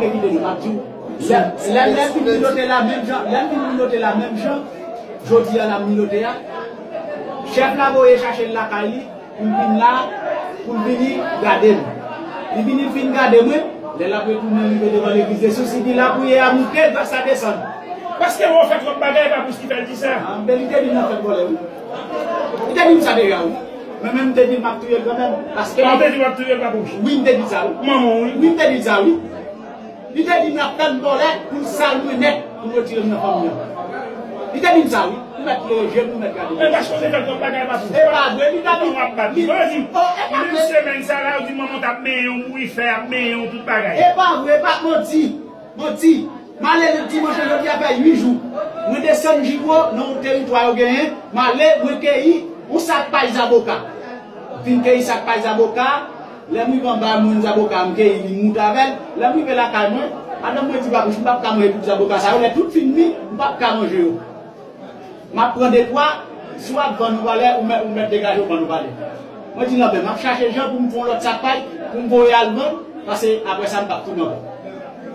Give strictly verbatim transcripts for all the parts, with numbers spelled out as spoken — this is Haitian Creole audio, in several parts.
Lè, lè, lè m fin milote la menm jan, lè m fin milote la menm jan, jodi a l ap milote a. Chèf la voye chache l lakay li, pou l vin la, pou l vini gade m. Li vini, l fin gade mwen, lè l ap retounen rive devan legliz de Sousi, li la priye a moute, gras la desann. Paske w fè twòp bagay, pa pou ki fè l di sa. Anben, li te di m nan fè l vòlè, wi. Li te di m sa deja, wi. Mwen menm, m te di l m ap touye l kanmenm. Paske. Ou te di w ap touye l, pa pou. Wi, m te di sa, wi. Manman w, wi. Wi, m te di sa, wi. Li te di m l ap tann vòlè pou l sal mwen nèt, pou l retire m nan fanmi an. Li te di m sa, wi. Ou mèt leve je w, ou mèt gade. Men paske w te fè l twòp bagay, pa pou. E pa vre, li ta di. Ou ap bat li. Menm semèn sa la, yo di manman w t ap benyen w, bourifè ap benyen w, tout bagay. E pa vre, e pa manti. Manti. M ale dimanch lan, jodi a fè uit jou. Mwen desann Jiwo nan yon teritwa yo genyen. M ale, mwen keyi yon sak pay zaboka. Fin keyi sak pay zaboka. Lè m rive anba, mwen zaboka, m keyi li, m moute avè l. Lè m rive lakay mwen, madanm mwen di, "Babouch, m p ap ka manje tout zaboka sa yo. Lè tout fin mi, m p ap ka manje yo." M ap pran de twa, si w ap vann ou valè, ou mèt, ou mèt degaje w vann ou valè. Mwen di, "Lanpè, m ap chache jan pou m fè yon lòt sak pay, pou m voye al vann, paske apre sa, m p ap tounen ankò."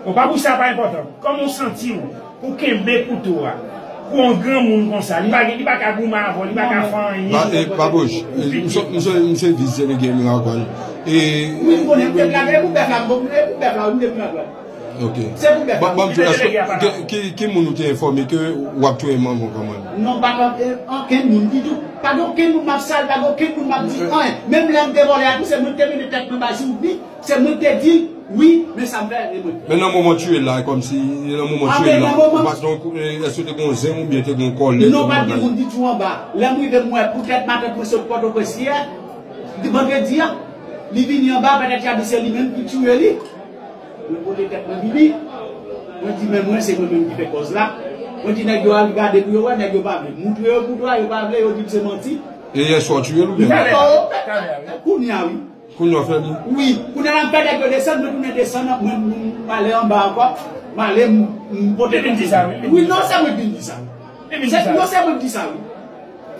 Bon, pa pou sa pa enpòtan. Kòman w santi w pou kenbe kouto a? Pou yon granmoun konsa, li pa gen, li pa ka goumen avè w, li pa ka fè anyen. Ba, e, Babouch, e, m se, m se, m se vis delege Miragwàn. E, wi, m konnen, m te plage, e pou bèf la, m, e pou bèf la, wi, m te Miragwàn. Ok. Se pou bèf la. Ban m di w, èske, ki, ki, ki moun ou te enfòme ke w ap touye manman w kanmenm? Non, pa t ankenn moun ditou. Pa gen okenn moun m ap sal, pa gen okenn moun m ap di anyen. Menm lè m te vòlè a tou, se mwen ki te mete tèt mwen bay sou li, se mwen ki te di l, wi, men sa m fè, e mwen. Men nan moman w touye l la, kòmsi, nan moman w touye l la, ou pa t gen, èske w te gen yon zenm oubyen te gen yon kòlè? Non, pa t gen moun ditou anba. Lè m rive, m wè poutèt matant mwen sot Pòtoprens yè, vandredi a, li vini anba, petèt y a di se li menm ki touye li. Mwen pote tèt mwen vini. Mwen di, "Men mwen, se mwen menm ki fè kòz la." Mwen di, "Nèg yo al gade pou yo wè, nèg yo pa vle." M moutre yo kouto a, yo pa vle, yo di m se manti. E yèswa w touye l oubyen? Talè, talè a, wi. Kounye a, wi. Kounye a w fè li? Wi. Kounye a la, m fè nèg yo desann, mwen tounen desann, mwen, m, m ale anba ankò. M ale, m, m pote. Li vin di sa, wi. Wi, non, se mwen ki vin di sa. Li vin di sa. Non, se mwen ki di sa, wi.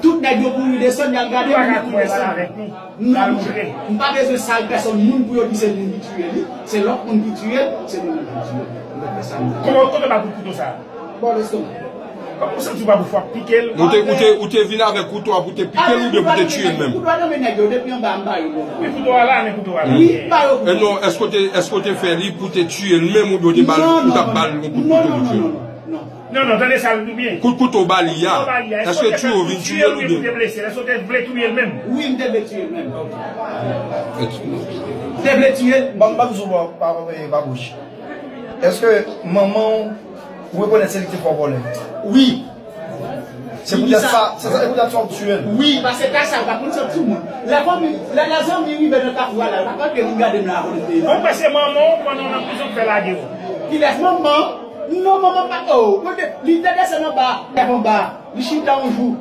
Tout nèg yo kouri desann, y al gade moun ki kouri desann. Non, non. M pa bezwen sal pèsonn moun pou yo di se moun ki touye li. Se lòt moun ki touye l, se moun ki touye l. M pa fè sa, non. Kòman, kote w ba kout kouto sa a? Bò lestomak. Kòman w santi w pa pou fwa pike l? Ou te, ou te, ou te vin avèk kouto a pou te pike l oubyen pou te touye l menm? Kouto a nan men nèg yo, depi anba m ba yo. Men kouto a la, men kouto a la. Wi, m ba yo kouto. E non, èske w te, èske w te fè li pou te touye l menm oubyen w te ba l, ou t ap ba l yon kout kouto pou touye l? Non, non, non, non, non. Non, non, tande sa byen. Kout kouto w ba li a, èske w te vle touye l oubyen? Èske w te vle touye l menm? Wi, m te vle touye l menm. M te vle touye l. Ban m, ban m di w, pa, pa, pa, pa bouch. Èske manman w, ou rekonèt se li ki te fè w vòlè? Wi. Se poutèt sa, se sa, se poutèt sa w touye l? Wi, paske kay sa yo pa konn sot sou moun. Lè fanmi, lè, lè zanmi rive nan kafou a la, yo pa konn ke vin gade m la avan nou te. Ou panse manman w, pandan w nan prizon, k fè lage w? Kilès manman? Non, manman pa, oh, kote, li te desann anba, lève anba, li chita yon jou.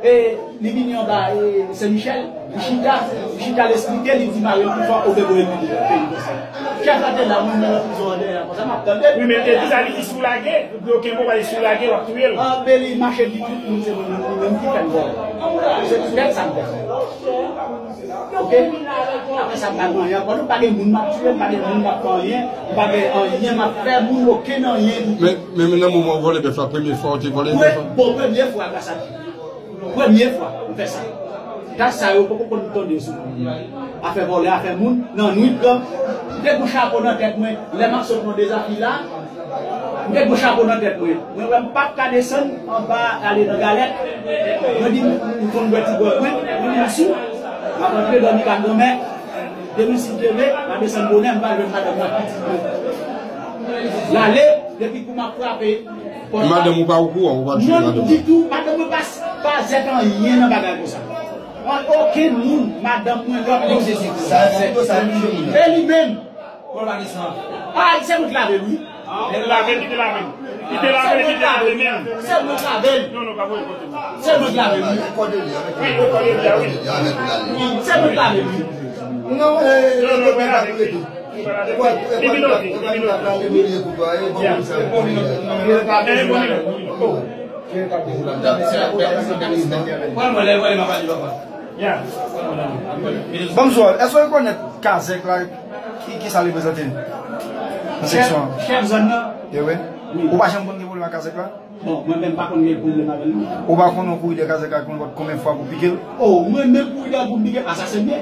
E, li vini anba, e, Sen Michèl, li chita, li chita, l esplike, li di mari l pou fò obe voye vini peyi konsa. Chèf la te la, mwen, mwen nan prizon an dèyè, konsa, m ap tande l. Wi, men, e, di sa, li di si w lage, li di, "Oke, bon, ba, si w lage, w ap touye l." Anben, li mache di tout moun, se mwen menm, mwen menm ki fè l vòlè. Se poutèt sa m fè sa. Oke? Apre sa, m pa gen anyen ankò. Nou pa gen moun m ap touye, m pa gen moun m ap fè anyen, m pa gen anyen m ap fè moun, okenn anyen ditou. Men, men, men nan moman w vòlè bèf la, premye fwa w te vòlè bèf la? Bon, premye fwa, gras a Dye. Premye fwa, m fè sa. Tach sa yo, poko konn tande sou moun. Afè vòlè, afè moun, nan nwit, gang. M te gen chapo nan tèt mwen, lè m ap sot nan Dezafil la, m te gen chapo nan tèt mwen. Mwen wè m p ap ka desann anba ale nan Galèt. Mwen di, m, m konn bwè ti gwòg mwen, mwen di m sou. M ap antre dòmi ka granmè. Demen si Dye vle, m a desann bonè, m pral jwenn madanm nan pitit mwen. L ale, depi kou m ap frape pòt la. Madanm ou pa okouran, ou pa touye madanm ou? Non ditou, madanm mwen pa, pa zèt anyen nan bagay konsa. An okenn moun, madanm mwen, lòt moun. E li menm. Ay, se mwen ki lave l, wi. Lave l, kite lave l. Kite lave l, kite lave l, men. Se mwen ki lave l. Non, non, pa voye kote. Se mwen ki lave l, wi. Wi, yo kòde li a, wi. Wi, se mwen ki lave l, wi. Non, eh, non, non, pa lave l. Li vin ote, li vin ote. Ya. Eh, bon, li vin ote. Oh. Pran mwen, lè l pran li, m ap pale, papa. Ya. Ban m sou, èske w rekonèt Kazèk la, ki, ki sa l reprezante? Nan seksyon an. Chèf zòn nan. E wi. Wi. Ou pa janm konn gen pwoblèm ak kazèk la? Bon, mwen menm pa konn gen pwoblèm avè l non. Ou pa konn yon kouri de kazèk la konn konbyen fwa pou pike l? Oh, mwen menm kouri de pou m pike l, asasen m ye.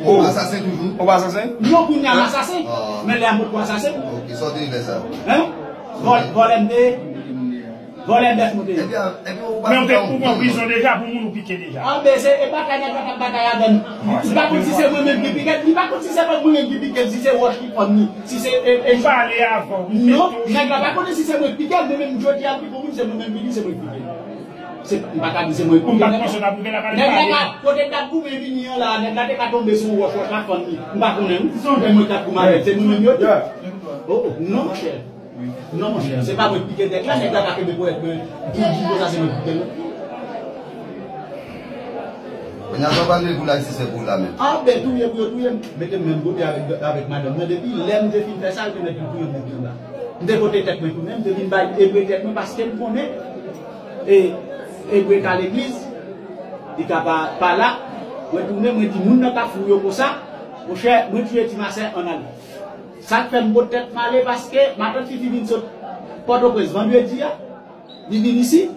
Oh, asasen toujou? Ou pa asasen? Non, kounye a m asasen. Men lè a m potko asasen. Ok, sa w te lè sa? Hein? Vòl, vòlè m te ye. Vòlè bèf nou te ye. Ebyen, ebyen, ou pa... Men ou te, ou pran prizon deja pou moun ou pike deja. Anben, se, e batay nèg la t ap batay avè m. Li pa konn si se mwen menm ki pike l, li pa konn si se pa mwen menm ki pike l, si se wòch ki fann li, si se, e, e... Ou pale avè w, ou fè... Non, nèg la pa konnen si se mwen ki pike l, men menm jodi a, li pou moun, se mwen menm ki di se mwen ki pike l. Se, m pa ka di se mwen ki pike l. Nèg la pa kote l t ap goumen vini an la, nèg la te ka tonbe sou yon wòch, wòch la fann li. M pa konnen, wi. Se mwen ki t ap goumen avè l, se mwen menm yo di. Oh, oh, non, monchè. Non, monchè, se pa mwen ki pike nèg la, nèg la pa kenbe ponyèt mwen pou di konsa se mwen ki pike l. Kounye a, sa w pral vin pou l ak sisè pou w la menm? Anben, touye pou yo touye m. Mete m menm kote avèk, avèk madanm nan. Depi lè m te fin fè sa, yo te mèt vin touye m depi anba. M te pote tèt mwen tounen, m te vin bay Ebre tèt mwen paske m konnen, e, Ebre ka legliz, li ka pa, pa la. Mwen tounen, mwen di moun nan k ap fou yo konsa, monchè, mwen touye ti masè, ann ale. Sa k fè m pot tèt m ale, paske matant Fifi vin sot Pòtoprens vandredi a, li vin isit.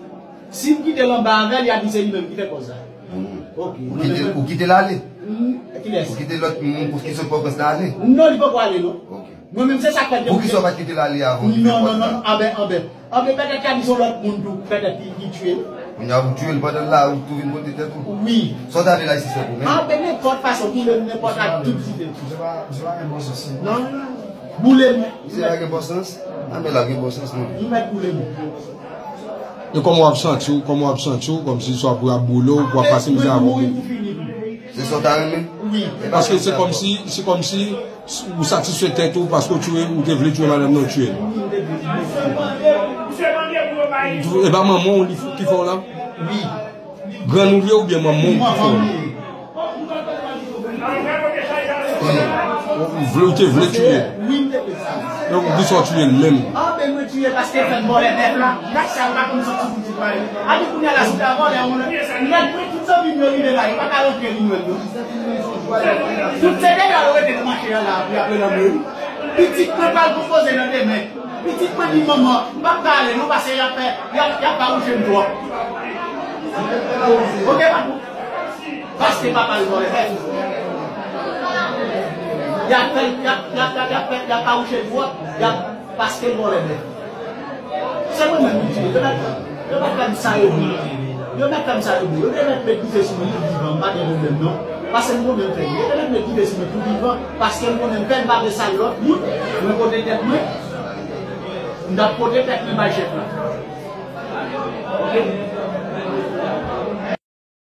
Si m kite l anba avè l, y a di se li menm ki fè kòz la. Hmm. Ok. Ou kite, ou kite l ale? Hmm, kilès? Ou kite lòt moun pou ki sot Pòtoprens la ale? Non, li poko ale, non. Ok. Mwen menm, se sa k fè m te... Poukisa w pa t kite l ale avan w kite pòt la? Non, non, non, anben, anben. Anben, petèt y a di se yon lòt moun tou, petèt ki, ki tiye l. Kounye a, ou tiye l pandan l la, ou tou vin pote tèt ou? Wi. Sa w ta vle l ak sisè pou menm? Anben, nenpòt fason, boule m, nenpòt ak tout site. Misye pa, misye pa gen bon sans. Non, non, non. Boule m. Misye pa gen bon sans? Anben, l ap gen bon sans, non. Ou mèt boule m. E kòman w ap santi w, kòman w ap santi w, kòmsi swa pou y ap boule w, pou w ap pase mizè avè w? Se sa w ta renmen? Wi. Paske se kòmsi, se kòmsi ou satisfè tèt ou paske w tiye, ou te vle tiye madanm nan, w tiye l. E pa manman w li f-, ki fè w la? Wi. Grann ou li ye oubyen manman w ki fè w la? Ou vle, ou te vle tiye. Wi, m te vle sa. Donk, ou di sa w tiye l menm. Anben, mwen tiye paske fè m vòlè bèf la. Gad sa, m pa konn sòti pou di pale. Api kounye a la, si w ta vòlè yon lè, lè mwen tout zanmi m yo rive la, yo pa ka rantre vin wè m non. Tout se deyò yo rete nan mache a la, api apre lanmè wi. Pitit mwen pral konpoze nan demen. Pitit mwen di manman, m p ap ka ale non, paske y ap fè, y ap, y ap fawouche m twòp. Ok, papou? Paske papa l vòlè bèf. Y ap fè, y ap, y ap, y ap, y ap fè, y ap fawouche l twòp, y ap, paske l vòlè bèf. Se mwen menm ki tiye. Yo mèt, yo mèt fè m sa yo vle. Yo mèt fè m sa yo vle. Yo te mèt met dife sou mwen tou vivan, m pa gen pwoblèm non. Paske m konnen m fè l. Yo te mèt met dife sou mwen tou vivan, paske m konnen m fè l, m pa vle sal lòt moun. Mwen pote tèt mwen. M t ap pote tèt mwen bay chèf la. Ok?